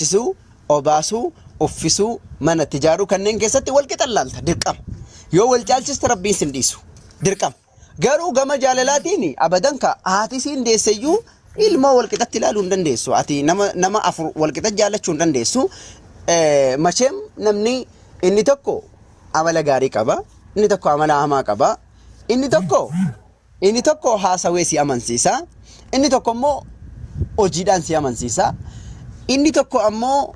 Nyaachisuu, obaasuu, uffisuu, mana itti ijaaruu kanneen keessatti wal qixa laalta dirqama. Yoo wal caalchiste Rabbiin sin dhiisu. Dirqama. Garuu gama jaalalaatiin abadan ka haati siin deesseyyuu ilmoo wal qixatti ilaaluu hin dandeessu. Ati nama nama afur wal qixa jaallachuu hin dandeessu. Macheem namni inni tokko amala gaarii qaba, inni tokko amala hamaa qaba, inni tokko Inni tokko haasawee si amansiisa. Inni tokko immoo hojiidhaan si amansiisa. Inni tokko ammoo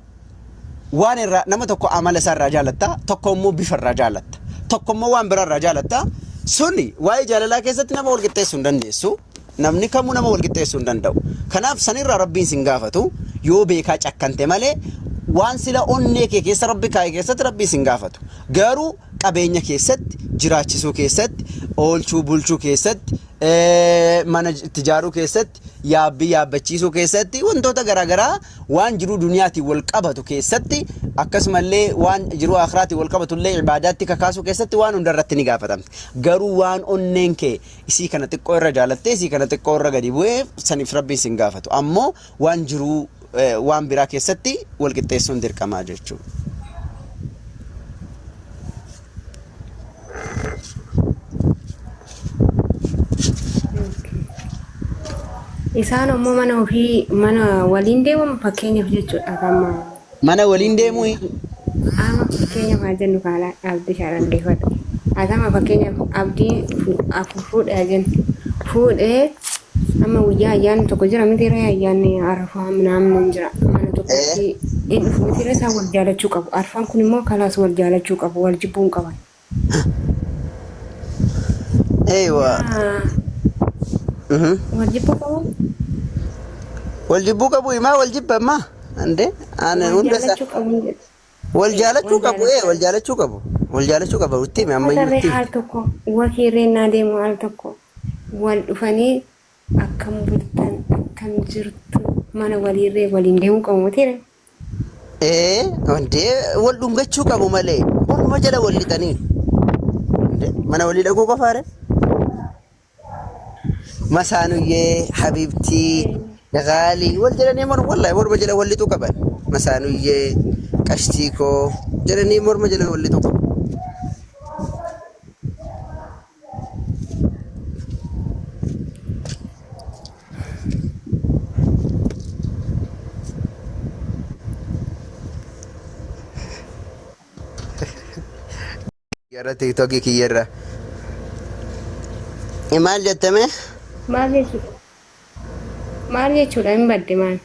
waan irraa nama tokko amala isaa irraa jaalatta, tokko immoo bifa irraa jaalatta, tokko immoo waan biraa irraa jaalatta. Suni waa'ee jaalalaa keessatti nama wal qixxeessuu hin dandeessu. Namni kamuu nama wal qixxeessuu hin danda'u. Kanaaf sanirraa Rabbiin sin gaafatu yoo beekaa cakkante malee waan sila onnee kee keessa Rabbi kaa'e keessatti Rabbiin sin gaafatu. Garuu qabeenya keessatti, jiraachisuu keessatti, oolchuu bulchuu keessatti, mana itti ijaaruu keessatti, yaabbii yaabbachiisuu keessatti, wantoota garaagaraa waan jiruu duniyaatiin wal qabatu keessatti, akkasumallee waan jiruu akiraatiin wal qabatu illee ibaadaatti kakaasuu keessatti waan hunda irratti ni gaafatamte. Garuu waan onneen kee isii kana xiqqoo irra jaalattee isii kana xiqqoo irra gadi bu'ee saniif Rabbiin sin gaafatu. Ammoo waan jiruu waan biraa keessatti wal qixxeessuun dirqamaa jechuudha. Isaan ammoo mana ofii mana waliin deemamu fakkeenyaaf jechuudha amma Mana waliin deemuu Amma fakkeenyaaf haa jennu kaala abdii isaa dhaggeeffadhu. Atama fakkeenyaaf abdiin afur fuudhe haa jennu. Fuudhee Amma guyyaa ayyaanni tokko jira miti ree ayyaanni arafaa minaamin hin jira. Mana tokkotti hin dhufu miti ree isaan wal jaalachuu qabu. Arfaan kun immoo kalaas wal jaalachuu qabu wal jibbuu hin qaban. Eeywa. Yaa wal jibbuu qabu. Wal jibbuu qabu himaa wal jibba ammaa. Ande ani Wal hunda isaa jaalachuu qabu hin jedhu. wal jaalachuu Wal qabu ee jaalachuu wal jaalachuu qabu. Wal jaalachuu qabu itti himi ammayyuu Uffata ree itti himi. haal tokko wakii ree naa deemu haal tokko wal dhufanii Akkam bultan akkam jirtu mana waliirree waliin deemuu qabu mitiire. Ee wantee wal dhungachuu qabu malee morma jala wal lixanii. Wantee mana walii dhaquu qofaare. Masaanuyyee habiibtii gaalii wal jedhanii morma wallahi morma jala wal lixuu qaban. Masaanuyyee qashtii koo jedhanii morma jala wal lixuu qabu. Gara tiktokii kiyyarra. Maal jettame? Maal jechuudha? Maal jechuudha hin badde maal?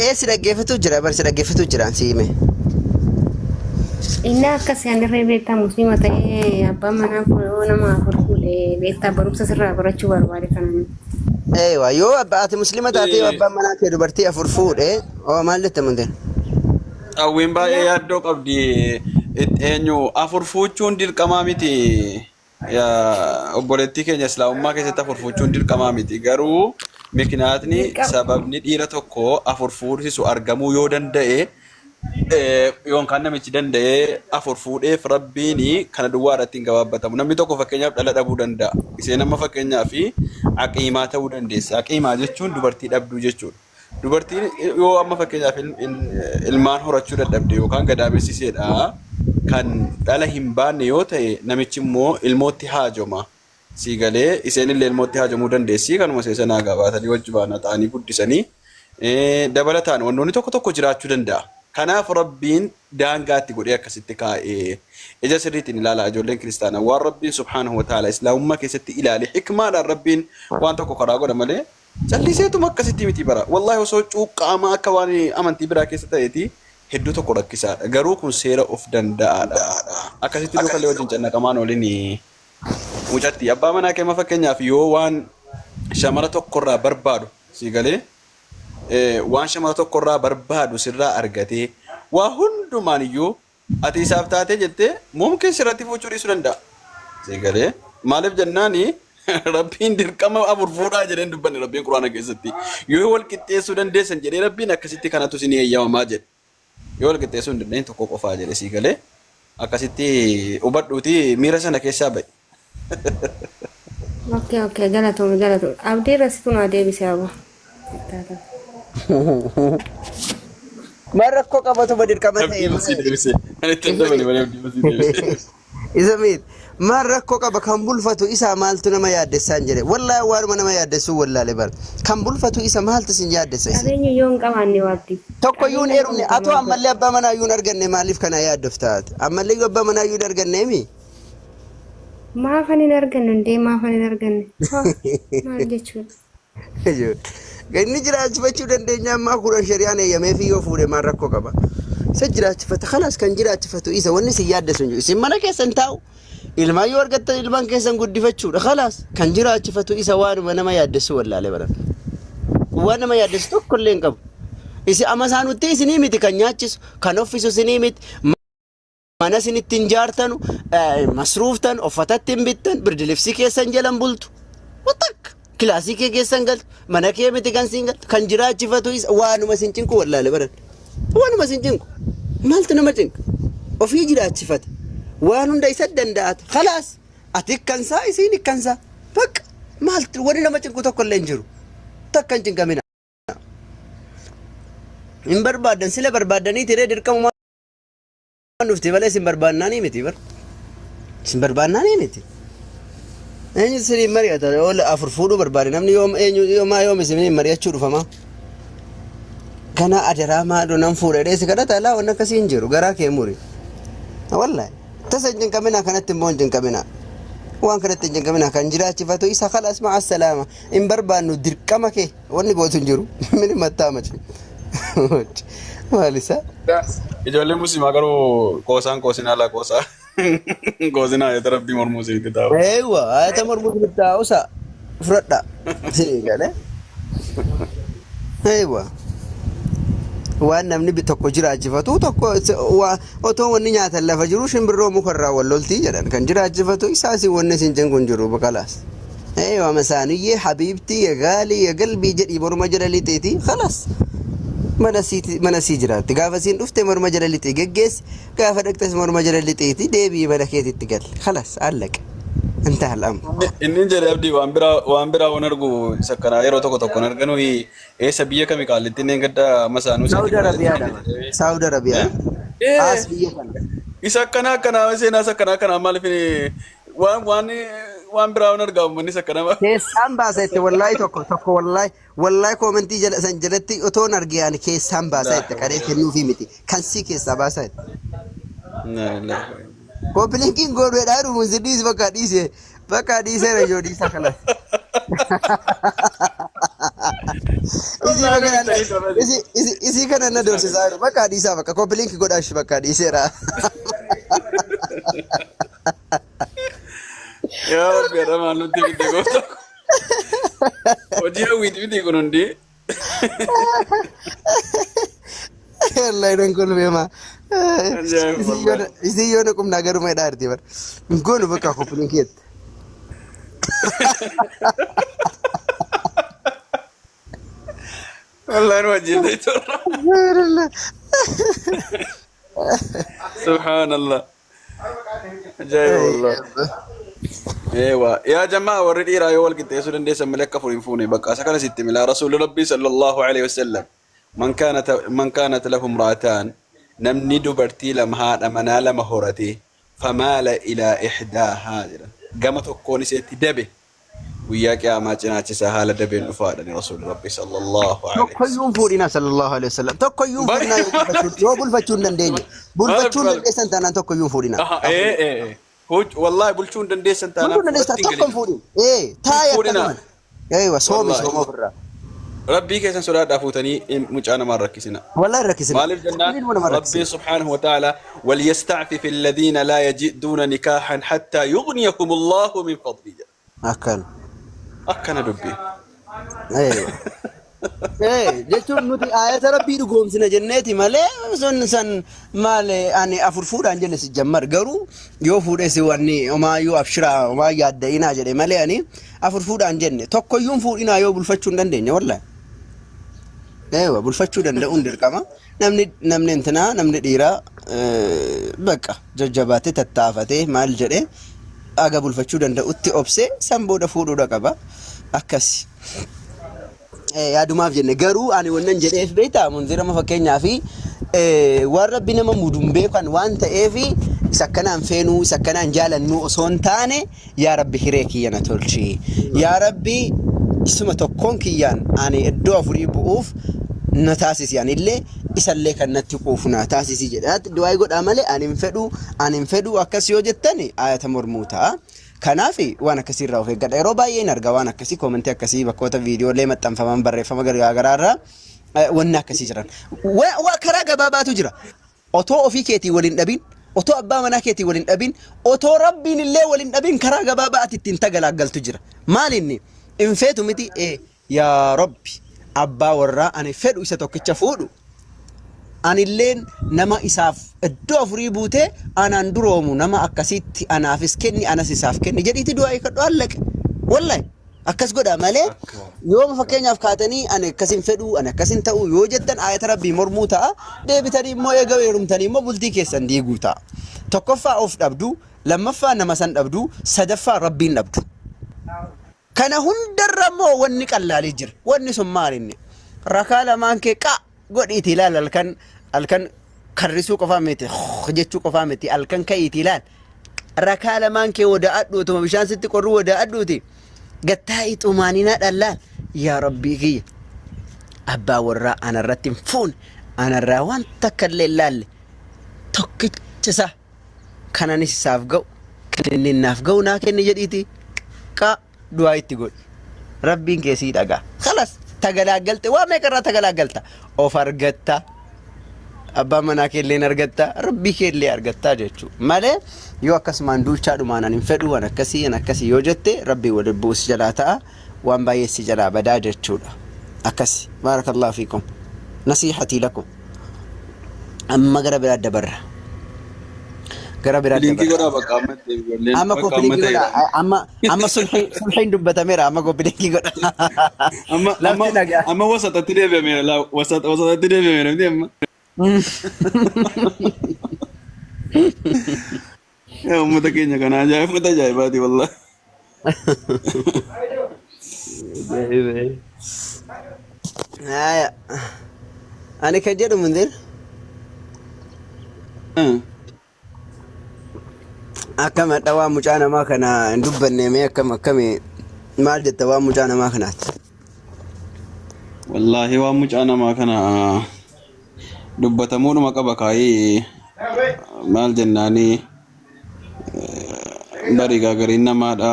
Ee si dhaggeeffatu jira bar si dhaggeeffatu jira si hime. Inni akkas anirree beektaa musliima ta'ee abbaan manaa koo yoo nama afur fuudhe beektaa barumsa sirraa barachuu barbaade kanan. Eewa yoo abba ati muslima taatee yoo abbaan manaa kee dubartii afur fuudhe oo maal jette munteen? Hawwiin baay'ee yaaddoo qabdi. Eenyu afur fuuchuun dirqamaa miti. Yaa obboleettii keenya islaamummaa keessatti afur fuuchuun dirqamaa miti. Garuu miknaatni Dirqama. sababni dhiira tokko afur fuudhsisu argamuu yoo danda'e yookaan namichi danda'ee afur fuudheef rabbiin kana duwwaa irratti hin gabaabbatamu. Namni tokko fakkeenyaaf dhala dhabuu danda'a. Isheen amma fakkeenyaaf aqiimaa ta'uu dandeessi. Aqiimaa jechuun dubartii dhabduu jechuudha. Dubartiin yoo amma fakkeenyaaf ilmaan horachuu dadhabde yookaan gadaamessi isheedha kan dhala hin baanne yoo ta'e namichi immoo ilmootti haajoma. Sii galee isheen illee ilmootti haajomuu dandeessi kanuma ishee sanaa gabaatanii wajji baana ta'anii guddisanii dabalataan wantoonni tokko tokko jiraachuu danda'a. Kanaaf Rabbiin daangaatti godhee akkasitti kaa'e. Ija sirriitiin ilaalaa ijoolleen kiristaanaa waan Rabbiin subhaanahu wa ta'ala islaamummaa keessatti ilaale hikmaadhaan Rabbiin waan tokko karaa godha malee Calliseetuma akkasitti miti bara. Wallaahi osoo cuuqqa'amaa akka waan amantii biraa keessa ta'eeti hedduu tokko rakkisaadha. Garuu kun seera of danda'aadha. Akkasitti duukallee wajjin cannaqamaan olin mucatti. Abbaa manaa kee amma fakkeenyaaf yoo waan shamara tokkorraa barbaadu sii galee waan shamara tokkorraa barbaadu sirraa argatee waa hundumaan iyyuu Ati isaaf taatee jettee mumkin sirratti fuuchuu dhiisuu danda'a. Sii galee maaliif jennaani rabbiin dirqama afur fuudhaa jedhee hin dubbanne rabbiin quraana keessatti. Yoo wal qixxeessuu dandeessan jedhee rabbiin akkasitti kanatu isin eeyyamamaa jedhe. Yoo wal qixxeessuu hin dandeenye tokko qofaa jedhe sii galee akkasitti hubadhuuti miira sana keessaa ba'i. Okay, okay, galatoomi, galatoomi. Abdii irra situ naa deebise aboo. Taatan. Maal rakkoo qabatuma dirqama ta'e Abdii masii malee. deebise. Ani itti hin dabale malee abdii masii deebise. Isa miti. Maal rakkoo qaba kan bulfatu isaa maaltu nama yaaddessaan jedhe. Wallaahi waanuma nama yaaddessuu wallaale bara. Kan bulfatu isa maaltu sin yaaddessa isin. Qabeenya yoo hin qabaanne waabdi. Tokko iyyuu hin Qabeenya heerumne qabu atoo maal godha? ammallee abbaa manaa iyyuu hin arganne maaliif kana yaaddofta ati? Ammallee iyyuu abbaa manaa iyyuu hin arganneemi? Maafan hin arganne hundee maafan hin arganne. Hoo maal jechuudha? Inni jiraachifachuu dandeenya ammaa kudhan shari'aan eeyyameefii yoo fuudhe maal rakkoo qaba? Isa jiraachifata kalaas kan jiraachifatu isa wanni isin yaaddessu hin jiru. Isin mana keessan taa'u ilmaan yoo argattan ilmaan keessan guddifachuudha kalaas kan jiraachifatu isa waanuma nama yaaddessu wallaale bara. Waan nama yaaddessu tokko illee hin qabu. Isin amma isaanutti isinii miti kan nyaachisu kan uffisu isinii miti. Mana isin ittiin jaartanu, masruuftan, uffata ittiin bittan, birdilibsii keessan jalan bultu. Watak kilaasii kee keessan galtu, mana kee miti kan siin galtu, kan jiraachifatu isa waanuma isin cinqu wallaale baran. Waanuma isin cinqu. Maaltu nama cinqa? Ofii jiraachifata. Waan hunda isa danda'ata. Khalaas ati ikkansaa isiin ikkansaa. Bakka maaltu wani nama cinqu tokko illee hin jiru. Takka hin cinqamina. Hin barbaaddan sila barbaaddanii tiree dirqama dhufte malee isin barbaannaanii miti bar. Isin barbaannaanii miti. Eenyu isiniin mari'ata yoo afur fuudhuu barbaade namni yoom eenyu yoomaa yoom isiniin mari'achuu dhufama. Kana adaraa maaloo nan fuudha jedhee si kadhata laa wanni akkasii hin jiru garaa kee muri. Wallahi tasa hin cinqaminaa kanatti immoo hin cinqaminaa. Waan kanatti hin cinqaminaa kan jiraachifatu isa kalaas ma'a salaama hin barbaannu dirqama kee Wanni gootu hin jiru. Mini mattaa maci. Maal isaa? Ijoolleen musliimaa garuu qoosaan qoosinaa laa qoosaa. Qoosinaa ayata rabbii mormuu isinitti taa'u. Eewwa ayata mormuu isinitti taa'u isaa fudhadha. Isinii galee. Eewwa. Waan namni tokko jiraachifatu tokko otoo wanni nyaatan lafa jiru shimbirroo mukarraa wal loltii jedhan kan jiraachifatu isaas wanni isin cinqu hin jiru kalaas. Eewa masaaniyyee habiibtii ya gaalii ya galbii jedhii morma jala lixeeti khalas mana siiti mana sii jiraatti gaafa siin dhufte morma jala lixii geggeessi gaafa dhaqxes morma jala lixeeti deebi'i mana keetitti gal khalas allaq intaha al'amr. Inni jedhe abdii waan biraa waan biraa waan argu isa kana yeroo tokko tokko hin arganu eessa biyya kami qaallitti inni gadda masaanuu Saudi Arabiyaadha. Saudi Arabiyaa. As biyya kana. Isa akkanaa akkanaa seenaa isa akkanaa akkanaa maaliif Waan waan waan biraa waan argaa uummanni isa kanama. Keessaan baasa itti wallaahi tokko tokko wallaahi wallaahi koomentii jala san jalatti otoon argee ani keessaan baasa itti qaree kennuufii miti kan sii keessaa baasa itti. Kooppilinkiin godhuudhaa jiru munzi dhiisi bakka dhiise bakka dhiiseera yoo dhiisa kanas. Isii bakka isii isii isii kana na doorsisaa jiru bakka dhiisaa bakka kooppilinki godhaa ishii bakka dhiiseera. Yaa Rabbi har'a maal nutti fidde gooftaa. Hojii hawwiiti miti kun hundi. Wallahi nan kolfee maa. Ajaa'iba wallahi. Isii yoo na qubnaa garuma hidhaa jirti bara. Hin goonu bakka koppiliin keetti. Wallahi nu ajjeeftee turre. Subhaanallah. Ajaa'iba wallahi. Eewa. Yaa jamaa warri dhiiraa yoo wal qixxeessuu dandeessan malee akka furiin fuune bakka isa kana sitti milaa rasuulli rabbii sallallahu alaihi wasallam man kaanat man kaanat lahu imra'ataan namni dubartii lama haadha manaa lama horate famaala ilaa ihdaahaa jedhan gama tokkoon iseetti dabe Guyyaa qiyaamaa cinaacha isaa haala dabeen dhufaa jedhani Rasuulli Rabbii sallallahu alaihi Tokko iyyuu hin fuudhinaa sallallahu alaihi wasallam. Tokko iyyuu hin fuudhinaa yoo bulfachuu yoo bulfachuu hin dandeenye. Bulfachuu hin dandeessan taanaan tokko iyyuu hin fuudhinaa. Aha, ee, ee, ee. Wallaahi bulchuu hin dandeessan taanaan Bulchuu hin dandeessan fudhatti hin tokko hin galin. fuudhin. Ee taa'i Hin fuudhinaa. akkanuma. Eeywa soomi Wallaahi. sooma ofirraa. Rabbii keessan sodaadhaa fuutanii mucaa namaa hin rakkisina. Wallahi hin rakkisina. Maaliif jennaan Ilma nama Rabbiin rakkisina. subhaanahu wa ta'ala waliyasta'fif alladhiina laa yajiduuna nikaahan hattaa yughniyahum Allahu min fadli jedha. Akkana. Akkana dubbii. Eeywa. Ee, jechuun nuti aayata rabbii dhugoomsina jenneeti malee sun san maal ani afur fuudhaan jenne si jammar garuu yoo fuudhes wanni homaayyuu abshiraa homaa yaadda'inaa jedhe malee ani afur fuudhaan jenne tokkoyyuu hin fuudhinaa yoo bulfachuu hin dandeenye wallahi. Eewa bulfachuu danda'uun dirqama namni namni intinaa namni dhiiraa bakka jajjabaatee tattaafatee maal jedhee aga bulfachuu danda'utti obsee san booda fuudhuudha qaba akkasi. Yaadumaaf jenne garuu ani wannan jedheef beektaa munzirama fakkeenyaa fi Waan Rabbi nama muudu hin beekan waan ta'eef isa akkanaan feenuu isa akkanaan jaalannuu osoo hin taane yaa Rabbi hiree kiyya na tolchi. Yaa Rabbi isuma tokkoon kiyyaan ani iddoo afurii bu'uuf na taasisi anillee isallee kan natti quufu na taasisi jedhaatti du'aa godhaa malee ani hin fedhu ani hin fedhu akkas yoo jettani ayata mormuu ta'a. Kanaaf waan akkasii irraa of eeggadha. Yeroo baay'ee hin arga waan akkasii koomentii akkasii bakkoota viidiyoolee maxxanfaman barreeffama garaa garaa irraa wanni akkasii jiran. Karaa gabaabaatu jira. Otoo ofii keetii waliin dhabin, otoo abbaa manaa keetii waliin dhabin, otoo rabbiin illee waliin dhabin karaa gabaabaa ati ittiin tagalaaggaltu jira. Maal inni? Hin feetu miti ee yaa Rabbi abbaa warraa ani fedhu isa tokkicha fuudhu anilleen nama isaaf iddoo afurii buutee anaan duroomu nama akkasiitti anaafis kenni anas isaaf kenni jedhiiti du'aa kadhu allaqe. Wallahi akkas godha malee yooma fakkeenyaaf kaatanii ani akkas hin fedhu ani akkas hin ta'u yoo jettan ayata rabbii mormuu ta'a deebitanii immoo eega heerumtanii immoo bultii keessan diiguu ta'a. Tokkoffaa of dhabdu, lammaffaa nama san dhabdu, sadaffaa rabbiin dhabdu. Kana hundarra immoo wanni qallaalee jira. Wanni sun maal inni? Rakaa lamaan kee qa godhiitii ilaal halkan halkan karrisuu qofaa miti jechuu qofaa miti halkan ka'iitii ilaal. Rakaa lamaan kee wadaa'adhu utuma bishaan sitti qorru wadaa'adhuuti. Gattaa'ii xumaaninaa dhallaal. Yaa Rabbii kiyya. Abbaa warraa anarratti hin fuune anarraa waan takka illee hin laalle tokkicha isaa kananis isaaf ga'u kan inni naaf ga'u naa kenni jedhiiti qa du'aa itti godhi. Rabbiin kee sii dhagaa. Kalas tagalaaggalte waa meeqa irraa tagalaaggalta of argatta. Abbaa manaa kee illee argatta rabbii kee illee argatta jechuudha. Malee yoo akkasumaan duuchaadhumaan ani hin fedhu an akkasii an akkasii yoo jette rabbii wal bu'u si jalaa ta'a waan baay'ee si jalaa badaa jechuudha. Akkasi. Baarakallahu fiikum. Nasiihatii lakum. Amma gara biraa dabarra. Gara biraa Liinkii dabarra. godhaa bakka amma itti ijoolleen Amma bakka amma koppiliinkii ta'eera. godha. Amma amma sulhiin dubbatameera. Amma koppiliinkii godha. Amma amma Lafti nagaa. amma wasatatti deebi'ameera laa wasatatti deebi'ameera miti amma. Yaa uummata keenya kana ajaa'iba uummata ajaa'ibaati wallahi. Haya. Ani kan jedhu mundir akkam hadha waan mucaa namaa kana hin dubbanne mee akkam akkami maal jetta waan mucaa namaa kanaati? Wallaahi waan mucaa namaa kana dubbatamuudhuma qaba kaayee maal jennaanii bari gaagariin namaadha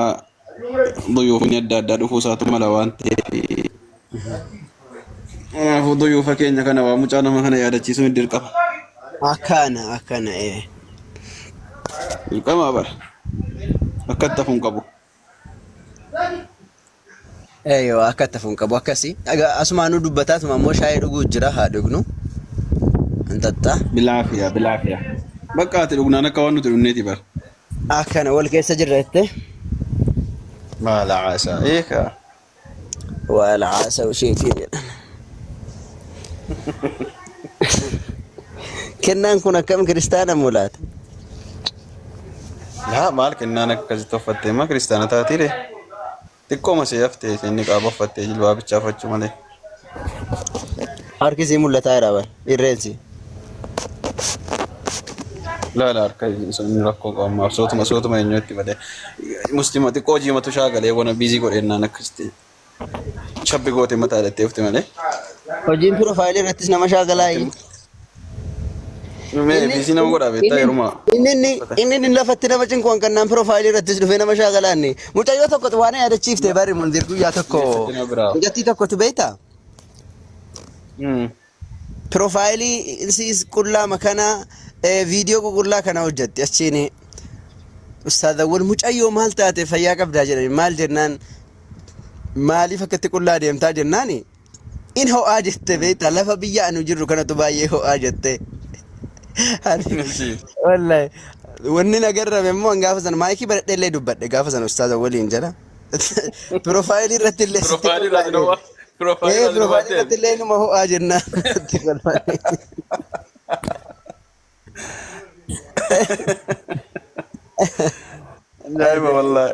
duyuufni adda addaa dhufuu isaatu mala waan ta'eef kanaafuu duyuufa keenya kana waan mucaa nama kana yaadachiisuun dirqama. Akkana akkana ee. Dirqama bara akka itti hafuun qabu. Eeyyoo akka itti hafuun qabu akkasi. Egaa asumaanuu dubbataatuma ammoo shaayii dhuguu jira haa dhugnu. Intatta. Bilaafiya bilaafiya. Bakka ati dhugnaan akka waan nuti dhugneeti bara. Akkana wal keessa jirra jette. Maala caasaa eekaa. Waala haasawu isheetii jedhan. Kennaan kun akkam kiristaana moo laata? Laa maal kennaan akkasitti uffattee maa kiristaana taatiire? Xiqqooma see haftee inni qaaba uffattee jilbaa bichaa uffachuu malee. Harki isii mul'ataa jira bara irreensi. Laala harka inni rakkoo qabu ammaaf sootuma sootuma eenyu itti malee. Muslima xiqqoo jiimatu shaagalee wana biizii godheennaan akkasitti shabbi goote mataa hidhattee ufti malee. Hojiin piroofaayilii irrattis nama shaakalaa. Mee biizii nama godhaa beektaa yeruma. Inni inni inni lafatti nama cinqu kan piroofaayilii irrattis dhufee nama shaakalaanni. Mucayyoo tokkotu waan yaadachiifte bari mundir guyyaa tokko Nama biraa. mucattii tokkotu beektaa? Piroofaayilii siis qullaa makanaa viidiyoo ququllaa kana hojjette achiin ustaazawwan mucayyoo maal taate fayyaa qabdaa jedhani maal jennaan maaliif akkatti qullaa deemtaa jennaani in ho'aa jette beektaa lafa biyya anu jirru kanatu baay'ee ho'aa jette. Wallahi wanni na garrame immoo an gaafa sana maayikii baradhee illee dubbadhe gaafa sana ustaaza waliin jala. Piroofaayilii irratti illee sitti Piroofaayilii irratti qullaa nama. Piroofaayilii Ee irratti nama piroofaayilii irratti illee inuma ho'aa jennaan. Itti kolfanii. Ajaa'iba wallahi.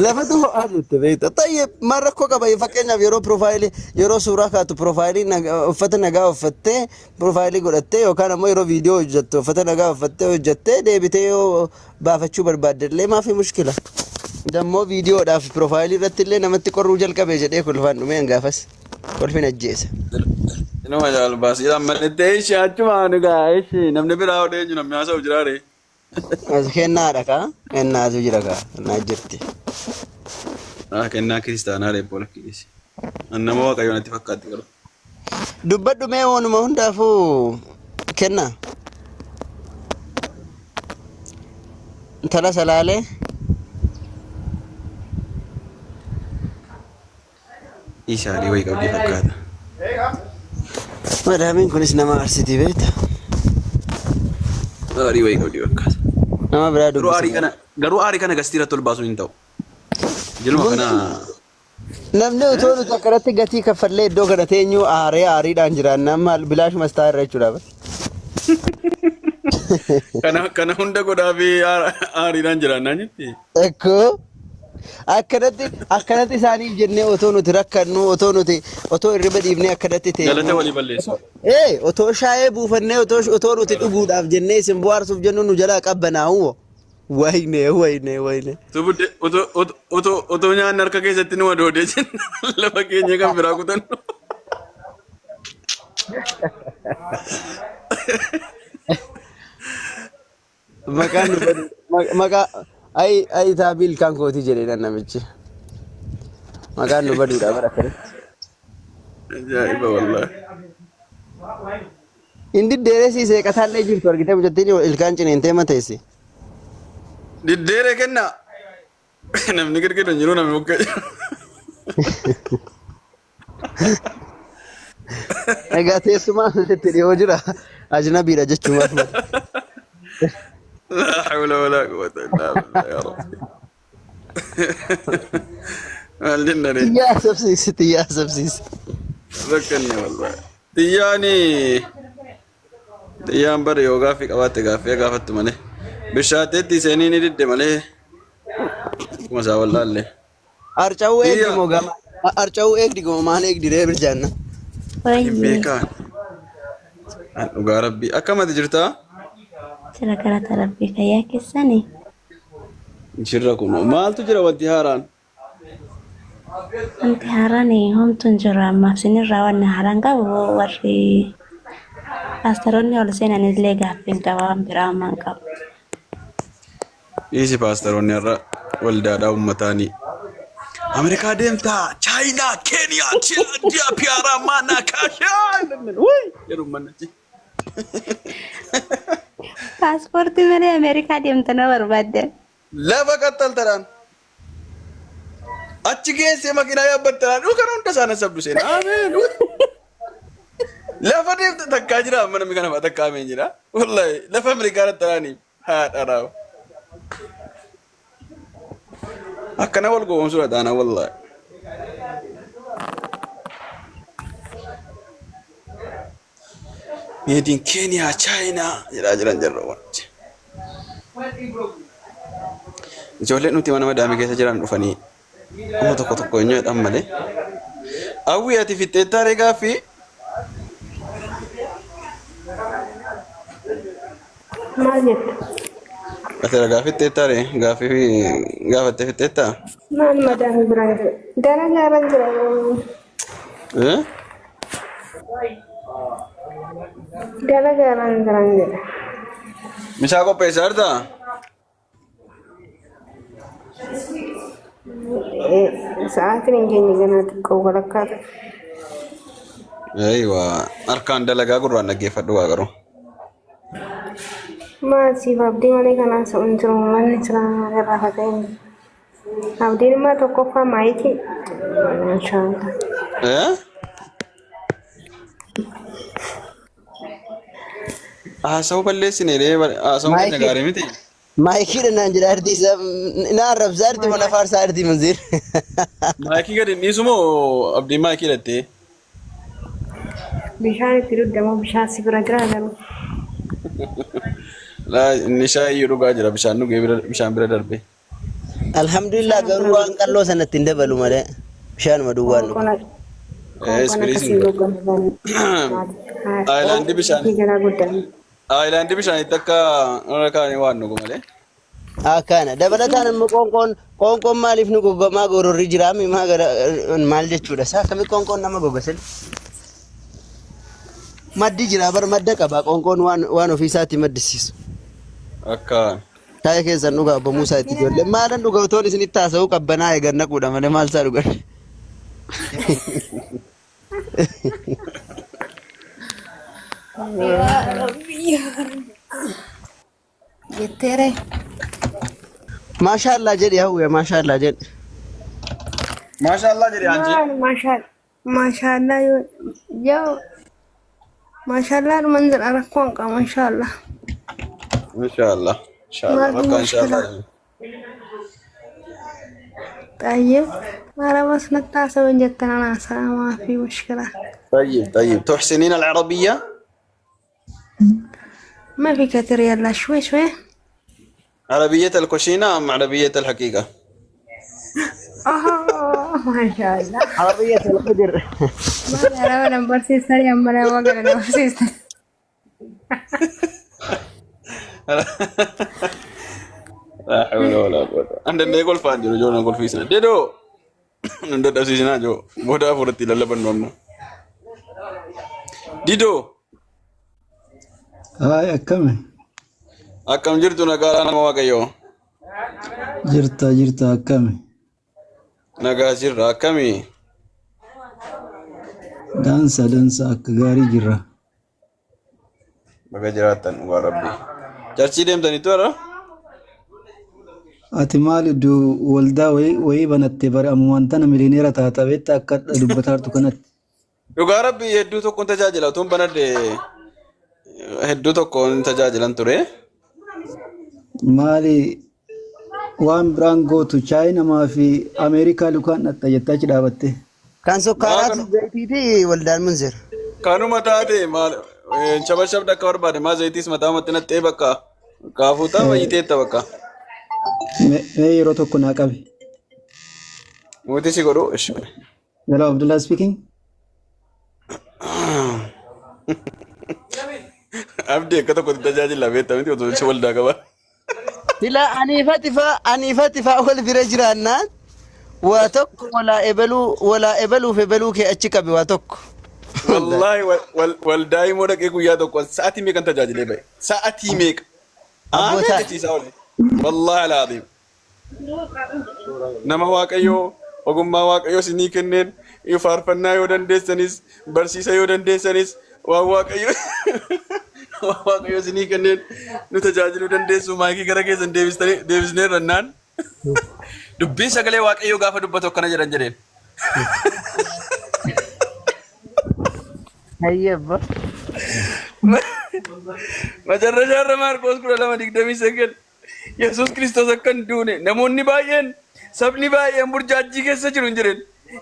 Lafatu ho'aa jette beekta. Tayyib maal rakkoo qaba fakkeenyaaf yeroo piroofaayilii yeroo suuraa kaatu piroofaayilii uffata nagaa uffattee piroofaayilii godhattee yookaan ammoo yeroo viidiyoo hojjettu uffata nagaa uffattee hojjettee deebitee yoo baafachuu barbaadde illee maafi mushkila. Dammoo viidiyoodhaaf piroofaayilii irratti illee namatti qorruu jalqabe jedhee kolfaan dhumee hangaafas kolfin ajjeesa. Inuma jaalbaasiidhaan mallettee ishee achumaan egaa ishee namni biraa odee eenyu namni haasa'u jiraare. As kennaadha kaa kennaatu jira kaa kennaa jirti. Ah, kennaa kiristaanaa reebboo lakkiisi. Nama waaqayyoon natti fakkaatti garuu. Dubbadhu mee waanuma hundaafuu kenna. Intala salaalee. Isaarii wayii qabdii fakkaata. Madaamiin kunis nama aarsitii beekta. Aarii wayii qabdii fakkaata. Nama biraa Garuu aarii dubbisa. kana garuu aarii kana gastii irratti ol baasuun hin ta'u. Jilma kana Namni otoo nuti akkanatti gatii kaffallee iddoo kana teenyu aaree aariidhaan jiraannaan maal bilaashuma sitaa irra jechuudha. kana kana hunda godhaa fi aariidhaan jiraannaan jetti. Ekkoo akkanatti akkanatti isaaniif jennee otoo nuti rakkannu otoo nuti otoo hirriba dhiifnee akkanatti Galata teenyu. walii balleessu. Ee otoo shaayee buufannee otoo otoo nuti dhuguudhaaf jennee isin bohaarsuuf jennu nu jalaa qabbanaa'u. Wayne wayne wayne. Utuu budde utuu utuu utuu utuu nyaanni harka keessatti nu adoodee jenna lafa keenya kan biraa kutannu. Maqaan nu badu maqaa ayi ayi taabii ilkaan kootii jedhee namichi. Maqaan nu baduudha bara kanatti. Ajaa'iba wallaahi. Inni diddeeree sii seeqataallee jirtu argitee mucattiin ilkaan ciniintee mateessi. Diddeeree kennaa. Namni girgiru hin jiru namni bukkee jiru. Egaa teessumaan itti dhiyoo jira. Ajnabiidha jechuumaaf malee. Laa hawla walaa quwwata illaa billah yaa rabbi. Maal jenna ree? Xiyyaa asabsiisi xiyyaa asabsiisi. Rakkanne wallahi. Xiyyaani xiyyaan bari yoo gaaffii qabaatte gaaffii gaafattu malee. Bishaateetti seenii ni didde malee. Akkuma isaa wallaalle. Arca'uu eegdi Xiyyaa moo gama? Arca'uu eegdi moo maal eegdi ree bilchaanna? hin Wayye beekaan. An dhugaa rabbii. Akkamati jirtaa? jira galata rabbii fayyaa keessanii. Jirra kun maaltu jira wanti haaraan? Wanti haaraan homtuu hin jiru ammaaf isinirraa wanni haaraan qabu warri paastaroonni ol seenan illee gaaffiin qaba waan biraa ammaa hin qabu. Dhiisi paastaroonni har'a waldaadhaa uummataanii. Ameerikaa deemtaa, Chaayinaa, Keeniyaa, Chilaandiyaa, Piyaaraa, Maanaa, Kaashaa. Jedhu uummanni achi. Paaspoortii malee Ameerikaa deemta na barbaadde. Lafa qaxxaltadhaan. Achi geessee makiinaa yaabbattadhaan. Dhuu kana hunda isaan sabdu seena. Ameen. Lafa deemte takkaa jira amma namni kana fa'a takkaa ameen jira. Wallahi lafa Ameerikaa dhattaraanii haadha raawu. Akkana wal gowwoomsuudha taana wallahi. Meediin Keeniyaa, Chaayinaa jedhaa jiran jarra wanti. Ijoolleen nuti mana madaamii keessa jiran dhufanii amma tokko tokko eenyu jedhan malee. Hawwii ati fixxeettaa ree gaaffii? Maal jetta? Ati ragaa fixxeettaa ree gaaffii gaafattee fixxeettaa? Maal madaamii biraan jira? Dalagaa irra jira. Eh? Dalagaa irra jiran jedha. Misaa qopheessaa jirtaa? Sa'aatiin hin geenye ganaa xiqqoo walakkaa ta'e. Eeywa harkaan dalagaa gurraan dhaggeeffadhu waa garuu. Maal siif abdii malee kanaan sa'u hin jiru manni jira irraa faca'e. Abdiin immoo tokkoffaa maayikii. Inshaallah. Eh? Haasa'uu balleessine ree haasa'uun keenya Maayikii gaarii miti. maayikiidha naan jedha arti isaa na arrabsaa arti mana faarsaa arti manziir. Maayikii gadi hin dhiisu moo abdiin maayikii hidhattee? Bishaan itti dugdamoo bishaan si bira jira garuu. Laa inni shaayii dhugaa jira bishaan dhugee bira bishaan bira darbe. Alhamdulillah garuu waan qalloo sanatti hin dabalu malee bishaanuma duwwaan dhuga. Qoonqoon qoonqoon Ispiriis akkasii hin godhu. goggogu. Aayilaandii bishaan Jalaa guddaan. aayilaandii bishaanitti akka irra kaa'anii waan dhugu malee. Akkana dabalataan immoo qoonqoon qoonqoon maaliif nu goga maa gororri jiraami maa gara maal jechuudha isaa akkamii qoonqoon nama goga sila. Maddi jira bar madda qaba qoonqoon waan waan ofii isaatti maddisiisu. Akka Taa'ee keessan dhugaa obbo Muusaa itti ijoollee maalan dhuga otoon isinitti haasa'uu qabbanaa eegan naquudha malee maal isaa dhugan. Yaa Rabbi yaa Rabbi. Jetteere. Maashaallah jedhi hawwe maashaallah jedhi. Maashaallah jedhi anji. Maal maashaal maashaallah yoo yoo maashaallah dhuman jedha rakkoon qaba inshaallah. Inshaallah. Inshaallah. Maaltu Bakka mushkila? inshaallah. طيب أنا بس نتاسع من جتنا ناس ما في مشكلة. طيب طيب تحسنين العربية؟ ما في كثير، يلا شوي شوي. عربية الكوشينة أم عربية الحقيقة؟ آه ما شاء الله. عربية القدر. ما أنا ولا برسيس سريع ولا ولا برسيس. لا حول ولا قوة. عندنا يقول فانجر جو نقول في سنة ديدو نندد أسيسنا جو بودا فرتي للبن نونو ديدو. Haay, akkami? Akkam jirtu? Nagaa nama Waaqayyoo. Jirta jirta, akkami? Nagaa jirra, akkami? Dansa dansa, akka gaarii jirra. Baga jiraattan dhugaa rabbi. Churchii deemtaniitu har'a? Ati maal iddoo waldaa wayii wayii banatte bare ammumaan tana miliyoneera taata beektaa akka dubbataa jirtu kanatti. Dhugaa rabbi hedduu tokkoon tajaajila utuun banadhe hedduu tokkoon tajaajilan ture. Maali waan biraan gootu Chaayinamaa fi Ameerikaa lukaan dhatta jettee achi dhaabatte. Kan sukkaaraatu zayitii fi waldaan munzir. Kanuma taate maal shabashabda akka barbaade maa zayitiis mataa matti naxxee bakka kaafuutaa fayyiteetta bakka. Mee yeroo tokko naa qabi. Mootii si godhu ishi. Hello, Abdullah speaking. Abdii akka tokkotti tajaajila beektaa miti otoo si waldaa qaba. Sila aniifati faa wal bira jiraannaan waa tokko walaa ebaluu walaa ebaluuf ebaluu kee achi qabe waa tokko. Wallaahi waldaa immoo dhaqee guyyaa tokko sa'aatii meeqan tajaajilee ba'e? Sa'aatii meeqa? Abbootaa. Aanee jechiisaa oole. Wallaahi alaaziim. Nama Waaqayyoo ogummaa Waaqayyoo isinii kenneen faarfannaa yoo dandeessanis barsiisa yoo dandeessanis waan Waaqayyoo isinii kenneen nu tajaajiluu dandeessu maayikii gara keessan deebistanii deebisnee rannaan dubbiin sagalee Waaqayyoo gaafa dubbatu akkana jedhan jedheen. Hayyabba. Macarrashaarra Maarqoos 12:29 Yesuus Kiristoos akka hin duune namoonni baay'een sabni baay'een burjaajjii keessa jiru hin jiren.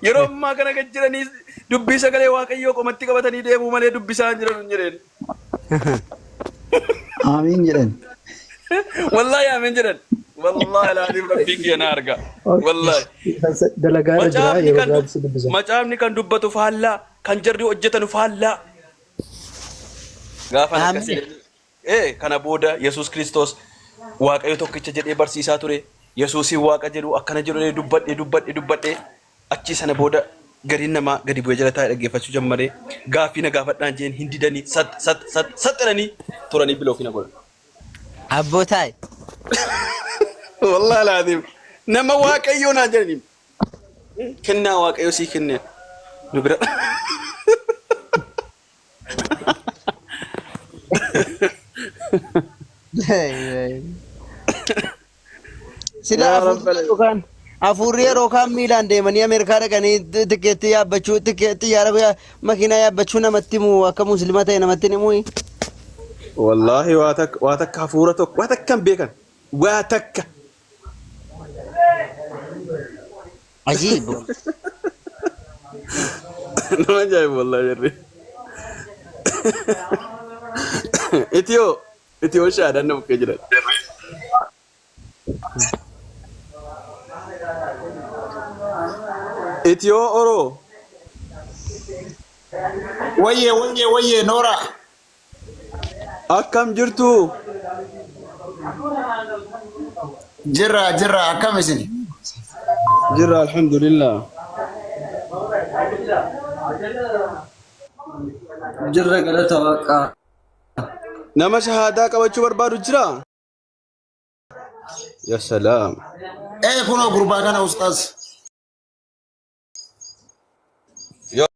Yeroo ammaa kana kan jiranii dubbii sagalee Waaqayyoo qomatti qabatanii deemuu malee dubbisaa hin jiran hin jireen. Amiin jedhan. Wallaahi amiin jedhan. Wallaahi laaliif rabbiin kiyya na arga. Wallaahi. Dalagaa irra jira Macaafni yeroo kan biraatti si dubbisa. Macaafni kan dubbatu faallaa kan jarri hojjetanu faallaa. Gaafa akkasii kana booda Yesuus Kiristoos Waaqayyo tokkicha jedhee barsiisaa ture. Yesuusin Waaqa jedhu akkana jedhu dubbadhe dubbadhe dubbadhe achii sana booda gariin namaa gadi bu'ee jala taa'ee dhaggeeffachuu jammaree gaaffii na gaafadhaan jeen hin didanii sat sat sat sat jedhanii turanii blockii na godhan. Abbootaay. Wallaahi laaziim nama Waaqayyoo naa jedhanii kennaa Waaqayyoo sii kenneen nu bira. Sila Yaa hafuurri Rabbal yookaan hafuurri yeroo kaan miilaan deemanii Ameerikaa dhaqanii tikeettii yaabbachuu tikeettii xiyyaara makiinaa yaabbachuu namatti himu akka musliima ta'e namatti himu. Wallaahi waa takka waa takka hafuura tokko waa takka hin beekan waa takka. Ajiib. Nama ajaa'ibu wallaahi jarri. Itiyoo itiyoo shaadaan nama bukkee jiran. Itiyoo Oro. Wayyee wayyee wayyee noora. Akkam jirtu? Jirra jirra akkam isin? Jirra alhamdulillah. Jirra galata waaqaa. Nama shahaadaa qabachuu barbaadu jira? Ya salaam. Ee kunoo gurbaa kana ustaaz. Ya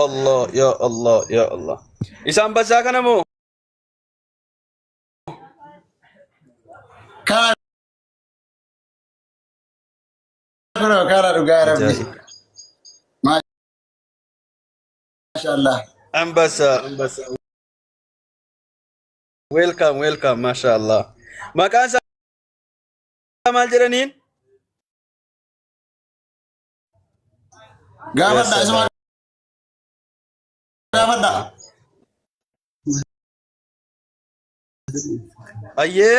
Allah, ya Allah, ya Allah. Isaan basaa kana moo? Kana kunoo kana dhugaa rabbi. Ajaa'iba. Maashaallah. Ambassa, ambassa. Welcome, welcome, masha Allah. Maqaan isaa maal jedhaniin? Gaafadha isuma gaafadha. Ayyee.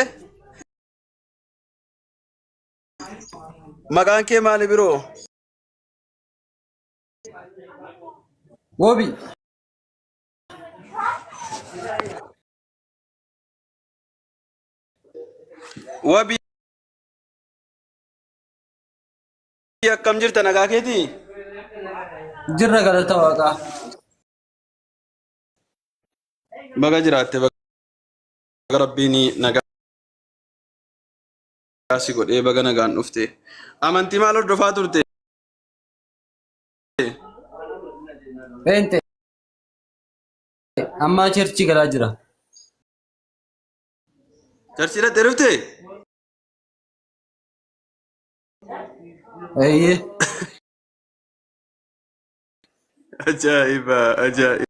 Maqaan kee maali biroo? Wobi. Wabii akkam jirta nagaa keetii? Jirra galata waaqaa. Baga jiraatte baga rabbiin nagaa si godhee baga nagaan dhufte. Amantii maal hordofaa turte? Peente. Ammaa cherchii galaa jira. Charchii dhattee dhufte? Eeyyee. Ajaa'iba ajaa'iba.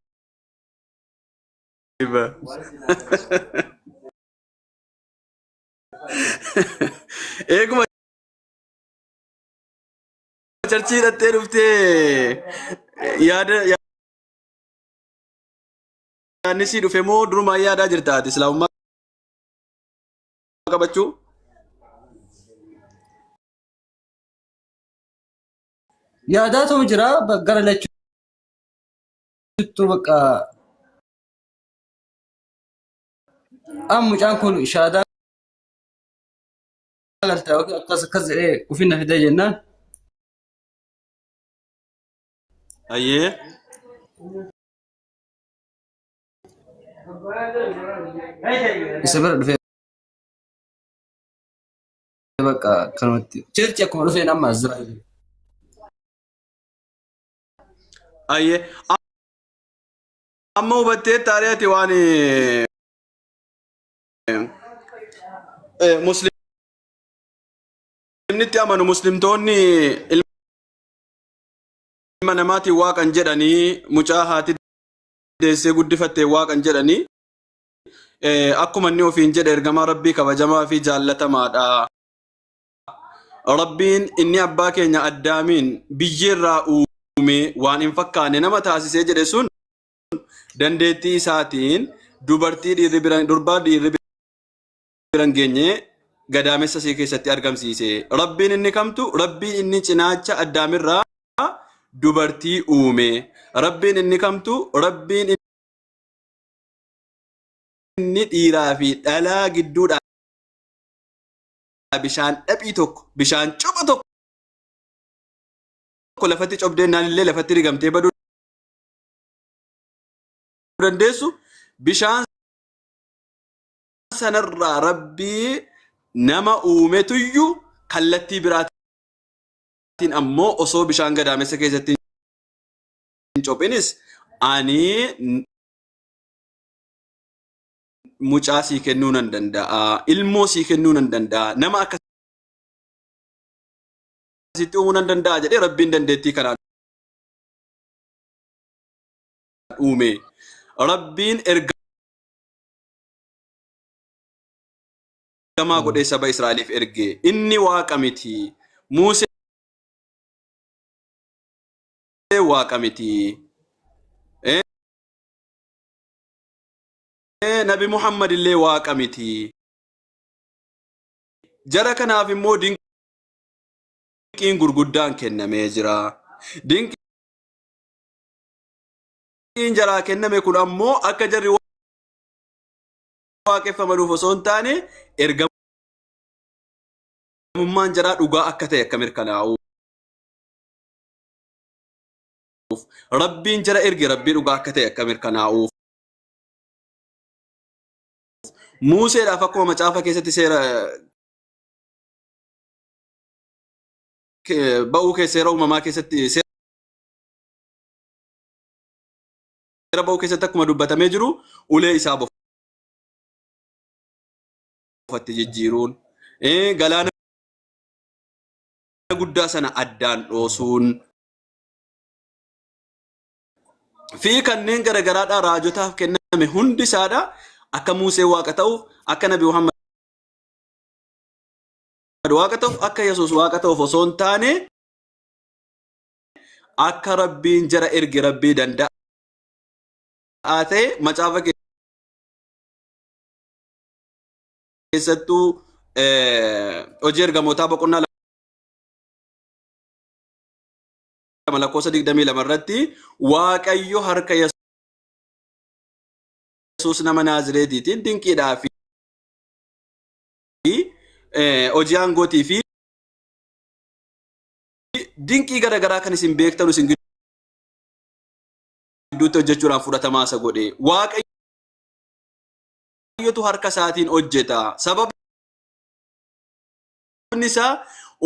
Eeguma charchii dhattee dhuftee yaada yaadni sii dhufe moo durumaan yaadaa jirta ati islaamummaa qabachuu? Yaadaatuma jira gara lachuuttuu bakka amma mucaan kun shaadaa galta yookiin akkas akkas jedhee ufin na fidee jennaan Ayyee. Isa bira dhufee bakka kanumatti. Church akkuma dhufeen amma as jira. Ayyee. Amma hubattee taaree ati waan muslimnitti amanu muslimtoonni ilma namaatiin waaqan jedhanii mucaa haati deessee guddifatte waaqan jedhanii akkuma inni ofiin jedhe ergamaa rabbii kabajamaa fi jaallatamaadha. Rabbiin inni abbaa keenya addaamiin biyyeerraa uume waan hin fakkaanne nama taasisee jedhe sun dandeettii isaatiin dubartii dhiirri bira durbaa dhiirri bira hin geenye gadaamessa isii keessatti argamsiise. Rabbiin inni kamtu Rabbiin inni cinaacha addaamirraa dubartii uume. Rabbiin inni kamtu Rabbiin inni dhiiraa fi dhalaa gidduudhaa bishaan dhaphii tokko bishaan copha tokko lafatti cobdeennaan illee lafatti rigamtee baduu dandeessu bishaan sanarraa rabbii nama uumetuyyuu kallattii biraatiin ammoo osoo bishaan gadaamessa keessatti hin cophinis ani mucaa sii kennuu nan danda'a ilmoo sii kennuu nan danda'a nama akkasitti uumuu nan danda'a jedhee rabbiin dandeettii kanaan uume. Rabbiin ergamaa godhee saba Israa'eliif erge. Inni waaqa miti. Muusee waaqa miti. Nabi Muhammad illee waaqa miti. Jara kanaaf immoo Dinqiin gurguddaan kennamee jira. Dinqiin jaraa kenname kun ammoo akka jarri waaqeffamanuuf osoo hin taane ergamummaan jaraa dhugaa akka ta'e akka mirkanaa'uuf. Rabbiin jara erge rabbii dhugaa akka ta'e akka mirkanaa'uuf. Muuseedhaaf akkuma macaafa keessatti seera ba'uu keessa seera uumamaa keessatti seera ba'uu keessatti akkuma dubbatamee jiru ulee isaa bofatti jijjiiruun galaana guddaa sana addaan dhoosuun fi kanneen garagaraadhaa raajotaaf kenname hundi isaadha akka Muusee waaqa ta'uuf akka Nabi Muhammad waaqa ta'uuf akka Yesuus waaqa ta'uuf osoo hin taane akka Rabbiin jara erge Rabbii danda'aa ta'e macaafa keessattuu hojii ergamootaa boqonnaa 2 lakkoofsa 22 irratti Waaqayyo harka Yesuus nama Naazireetiitiin dinqiidhaa fi hojii aangootii fi dinqii gara garaa kan isin beektanu isin gidduutti hojjechuudhaan fudhatamaa isa godhe. Waaqayyotu harka isaatiin hojjeta. Sababni isaa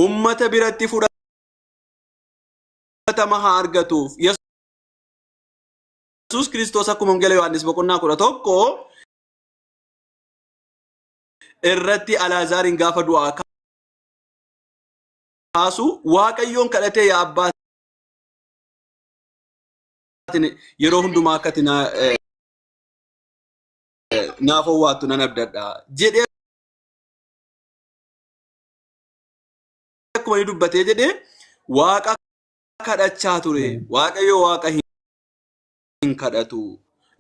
ummata biratti fudhatama haa argatuuf. Yesuus Kiristoos akkuma Wangeela Yohaannis boqonnaa 11 irratti Alaazaariin gaafa du'aa kaasu Waaqayyoon kadhatee yaa abbaa yeroo hundumaa akka ati naaf owwaattu nan abdadha jedhee akkuma inni dubbatee jedhee Waaqa kadhachaa ture. Waaqayyo Waaqa hin kadhatu.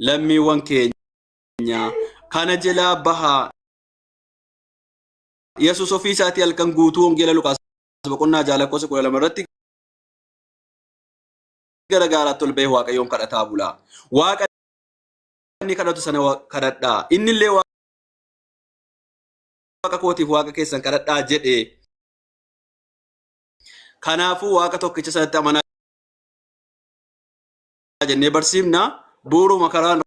Lammiiwwan keenya kana jalaa bahaa. Yesuus ofii isaatii halkan guutuu Wangeela Luqaas boqonnaa 6 lakkoofsa 12 irratti gara gaaraatti ol ba'ee Waaqayyoon kadhataa bula. Waaqa inni kadhatu sana kadhadhaa. Inni illee Waaqa kootiif Waaqa keessan kadhadhaa jedhe. Kanaafuu Waaqa tokkicha sanatti amanaa jennee barsiifna. Bu'uuruma karaan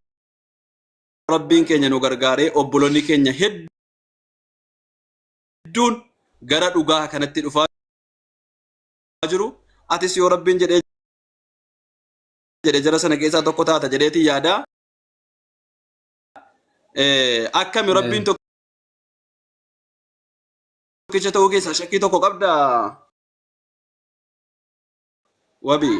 Rabbiin keenya nu gargaaree obboloonni keenya hedduun gara dhugaa kanatti dhufaa jiru. Atis yoo Rabbiin jedhee jedhe jara sana keessaa tokko taata jedheetiin yaada. Akkami Rabbiin tokkicha ta'uu keessaa shakkii tokko qabdaa? Wabii.